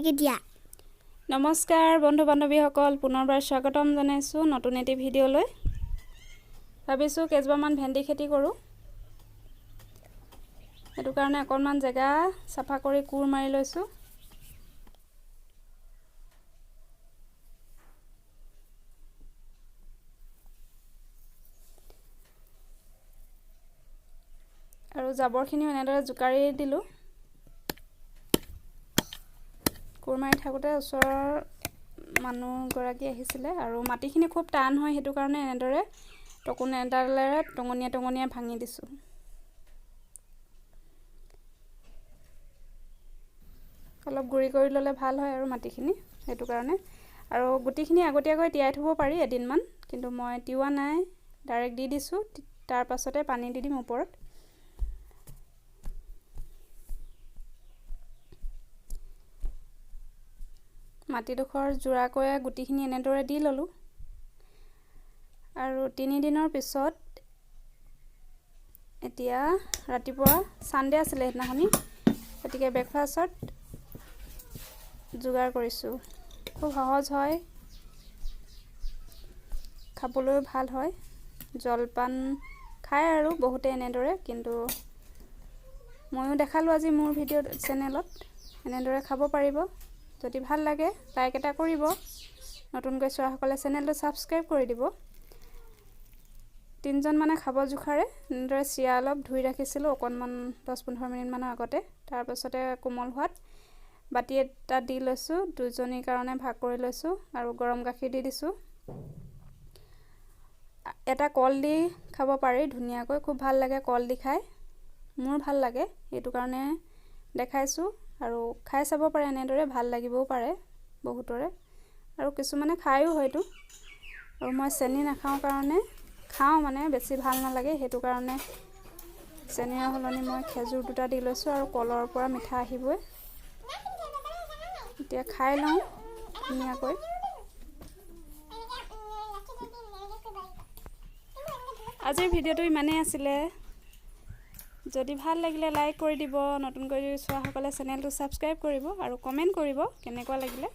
দিয়া। নমস্কাৰ বন্ধু বান্ধৱীসকল, পুনৰবাৰ স্বাগতম জনাইছোঁ নতুন এটি ভিডিঅ'লৈ। ভাবিছোঁ কেইজোপামান ভেন্দি খেতি কৰোঁ, সেইটো কাৰণে অকণমান জেগা চাফা কৰি কোৰ মাৰি লৈছোঁ। আৰু জাবৰখিনিও এনেদৰে জোকাৰি দিলোঁ। কোৰ মাৰি থাকোঁতে ওচৰৰ মানুহগৰাকী আহিছিলে আৰু মাটিখিনি খুব টান হয়, সেইটো কাৰণে এনেদৰে টকোন এডালেৰে টঙনীয়া টঙনীয়া ভাঙি দিছোঁ। অলপ গুড়ি কৰি ল'লে ভাল হয় আৰু মাটিখিনি, সেইটো কাৰণে। আৰু গুটিখিনি আগতীয়াকৈ তিয়াই থ'ব পাৰি এদিনমান, কিন্তু মই তিওৱা নাই, ডাইৰেক্ট দি দিছোঁ। তাৰ পাছতে পানী দি দিম ওপৰত। মাটিডোখৰ জোৰাকৈ গুটিখিনি এনেদৰে দি ল'লোঁ। আৰু তিনিদিনৰ পিছত এতিয়া ৰাতিপুৱা ছানডে আছিলে সেইদিনাখনি, গতিকে ব্ৰেকফাষ্টত যোগাৰ কৰিছোঁ। খুব সহজ হয়, খাবলৈও ভাল হয়। জলপান খায় আৰু বহুতে এনেদৰে, কিন্তু ময়ো দেখালোঁ আজি মোৰ ভিডিঅ' চেনেলত। এনেদৰে খাব পাৰিব। যদি ভাল লাগে লাইক এটা কৰিব, নতুনকৈ চোৱাসকলে চেনেলটো ছাবস্ক্ৰাইব কৰি দিব। তিনিজন মানে খাব জোখাৰে এনেদৰে চিৰা অলপ ধুই ৰাখিছিলোঁ অকণমান 10-15 মিনিটমানৰ আগতে। তাৰপাছতে কোমল হোৱাত বাতি এটা দি লৈছোঁ, দুজনীৰ কাৰণে ভাগ কৰি লৈছোঁ আৰু গৰম গাখীৰ দি দিছোঁ। এটা কল দি খাব পাৰি ধুনীয়াকৈ, খুব ভাল লাগে কল দি খাই, মোৰ ভাল লাগে, সেইটো কাৰণে দেখাইছোঁ। আৰু খাই চাব পাৰে এনেদৰে, ভাল লাগিবও পাৰে বহুতৰে, আৰু কিছুমানে খায়ো হয়তো। আৰু মই চেনি নাখাওঁ কাৰণে খাওঁ, মানে বেছি ভাল নালাগে, সেইটো কাৰণে চেনিৰ সলনি মই খেজুৰ দুটা দি লৈছোঁ আৰু কলৰ পৰা মিঠা আহিবই। এতিয়া খাই লওঁ ধুনীয়াকৈ। আজিৰ ভিডিঅ'টো ইমানেই আছিলে। যদি ভাল লাগিলে লাইক কৰি দিব, নতুনকৈ চোৱাসকলে চেনেলটো ছাবস্ক্ৰাইব কৰিব আৰু কমেণ্ট কৰিব কেনেকুৱা লাগিলে।